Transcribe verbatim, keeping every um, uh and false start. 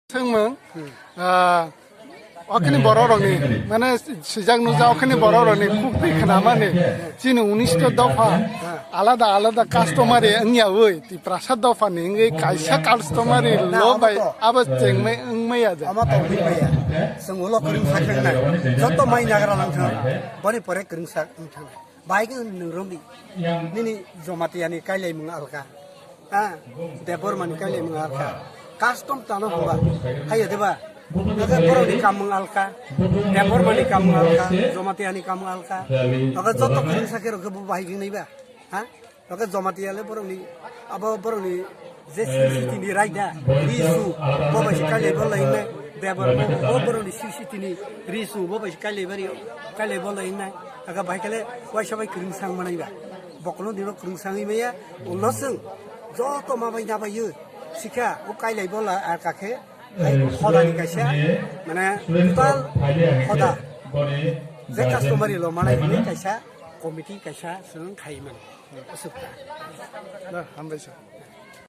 Thwngmung, ah, okhini borok rokni, mane sijak nujak okhini borok rokni khuktwi khnamani chini unisto dopha alada alada customary wngyawi Tiprasa dophani wngwi kaisa customary law bai abo chengmai wngmaya de. Ama tongwi maya. Chwng ulo kwrwng sakhengnai. Joto mai nagra langthang. Boni pore kwrwng sak wngthang. Bai khe nwng romdi. Nini Jamatia ni kailaimung alka. Ha? Debbarma ni kailaimung alka. Custom tano hwnba. Haiya deba. Naga borok ni kamung alka. Debbarma ni kamung alka. Jamatia ni kamung alka. Naga joto kwrwng sakhe rokhe bo bai khe naiba. Ha? Naga Jamatia le borok ni abo borok ni Je C C T ni raida, risu, bo bai se kailai bo lai nai, bebar bo, bo borok ni C C T ni risu, bo bai se kailai bari, kailai bo lai nai, aga bai kale waisa bai kwrwng sang manai ba, bokono dino kwrwng sangwi maya, ulo chwng joto ma bai na bai yo, sikha, o kailai bo la, a kakhe, hai hoda ni kaisa, mane, total hoda, je customary lo manai hwnwi kaisa, committee kaisa, chwng khai mano, aswk ta. Da, hambai sir.